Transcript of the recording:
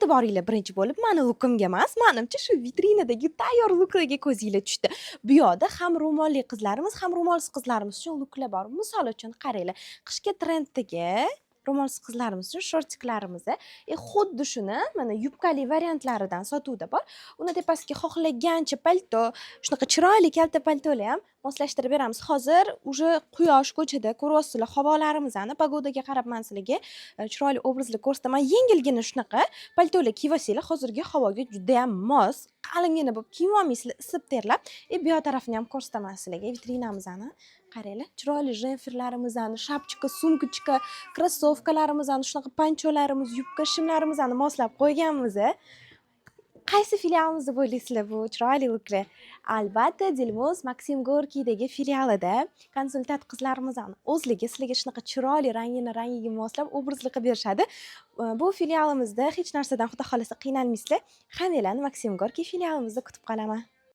E'tiboringlar birinchi bo'lib mani lukimga emas, manimcha, shu vitrinadagi tayyor luklarga ko'zinglar tushdi. Bu yoqda ham ro'molli qizlarimiz, ham ro'molsiz qizlarimiz uchun luklar bor. Misol uchun, qaranglar, qishki trenddagi ro'molsiz qizlarimiz uchun shortiklarimiz xuddi shuni mana yubkali variantlaridan sotuvda bor. Uni tepasiga xohlagancha palto, shunaqa chiroyli kalta paltolar ham moslashtirib beramiz. Hozir уже quyosh ko'chada, ko'ryapsizlar havolarimizni, погода ga qarab man sizlarga chiroyli obrazlar ko'rsataman. Yengilgina shunaqa paltolar kiyib olsanglar, hozirgi havoga judayam mos. Qalingina bo'lib kiyib olmaysizlar, isib, terlab. Bu yoq tarafini ham ko'rsataman sizlarga, vitrinamizni. Qaranglar, chiroyli jemperlarimizni, шапочка, сумочка, krossovkalarimizni, shunaqa pancholarimiz, yubka, shimlarimizni moslab qo'yganmiz. Qaysi filialimizda bo'laysizlar bu chiroyli luklar? Albatta, Dilmuz Maksim Gorkiydagi filialida konsultant qizlarimizni o'zligi sizlarga shunaqa chiroyli, rangini rangiga moslab obrazli qilib berishadi. Bu filialimizda hech narsadan, xudo xohlasa, qiynalmaysizlar. Hammanglarni Maksim Gorkiy filialimizda kutib qolaman.